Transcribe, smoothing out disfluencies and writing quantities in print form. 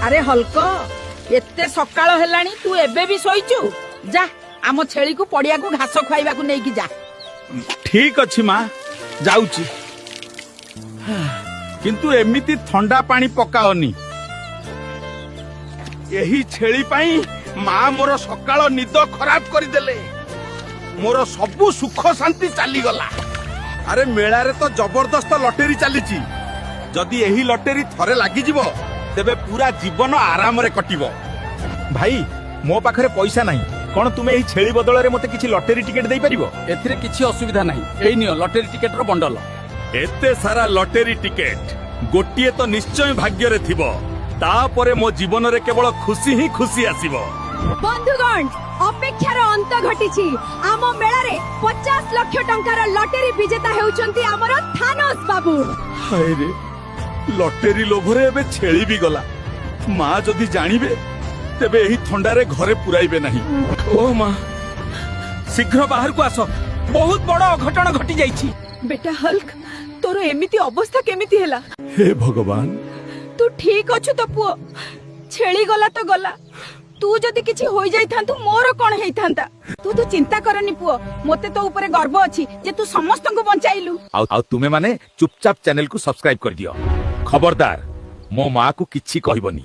ଆରେ ହଲ୍କ, ଏତେ ସକାଳ ହେଲାଣି, ତୁ ଏବେ ବି ଶୋଇଛୁ? ଯା, ଆମ ଛେଳିକୁ ପଡିଆକୁ ଘାସ ଖୁଆଇବାକୁ ନେଇକି ଯା। ଠିକ ଅଛି ମା, ଯାଉଛି। କିନ୍ତୁ ଏମିତି ଥଣ୍ଡା ପାଣି ପକାଅନି। ଏହି ଛେଳି ପାଇଁ ମା ମୋର ସକାଳ ନିଦ ଖରାପ କରିଦେଲେ। ମୋର ସବୁ ସୁଖ ଶାନ୍ତି ଚାଲିଗଲା। ଆରେ, ମେଳାରେ ତ ଜବରଦସ୍ତ ଲଟେରୀ ଚାଲିଛି। ଯଦି ଏହି ଲଟେରୀ ଥରେ ଲାଗିଯିବ, ତେବେ ପୁରା ଜୀବନ ଆରାମରେ କଟିବ। ଭାଇ, ମୋ ପାଖରେ ପଇସା ନାହିଁ। କଣ ତୁମେ ଏହି ଛେଳି ବଦଳରେ ମତେ କିଛି ଲଟେରୀ ଟିକେଟ ଦେଇପାରିବ? ଏଥିରେ କିଛି ଅସୁବିଧା ନାହିଁ। ଏଇ ନିଅ ଲଟେରୀ ଟିକେଟର ବଣ୍ଡଲ। ଏତେ ସାରା ଲଟେରୀ ଟିକେଟ, ଗୋଟିଏ ତ ନିଶ୍ଚୟ ଭାଗ୍ୟରେ ଥିବ। ତାପରେ ମୋ ଜୀବନରେ କେବଳ ଖୁସି ହିଁ ଖୁସି ଆସିବ। ବନ୍ଧୁଗଣ, ଅପେକ୍ଷାର ଅନ୍ତ ଘଟିଛି। ଆମ ମେଳାରେ 50 ଲକ୍ଷ ଟଙ୍କାର ଲଟେରୀ ବିଜେତା ହେଉଛନ୍ତି ଆମର ଥାନୋସ ବାବୁ। ହାୟରେ, ଲଟେରୀ ଲୋଭରେ ଏବେ ଛେଳି ବି ଗଲା। ମା ଯଦି ଜାଣିବେ, ତେବେ ଏହି ଥଣ୍ଡାରେ ଘରେ ପୁରାଇବେ ନାହିଁ। ଓ ମା, ଶୀଘ୍ର ବାହାରକୁ ଆସ। ବହୁତ ବଡ ଅଘଟଣ ଘଟି ଯାଇଛି। ବେଟା ହଲ୍କ, ତୋର ଏମିତି ଅବସ୍ଥା କେମିତି ହେଲା? ହେ ଭଗବାନ! ତୁ ଠିକ ଅଛୁ ତ ପୁଅ? ଛେଳି ଗଲା ତ ଗଲା, ତୁ ଯଦି କିଛି ହୋଇଯାଇଥାନ୍ତୁ, ମୋର କଣ ହେଇଥାନ୍ତା? ତୁ ତୁ ଚିନ୍ତା କରନି ପୁଅ। ମତେ ତୋ ଉପରେ ଗର୍ବ ଅଛି ଯେ ତୁ ସମସ୍ତଙ୍କୁ ବଞ୍ଚାଇଲୁ। ଆଉ ତୁମେ ମାନେ ଚୁପଚାପ ଚ୍ୟାନେଲକୁ ସବସ୍କ୍ରାଇବ କରିଦିଅ। ଖବରଦାର, ମୋ ମାକୁ କିଛି କହିବନି।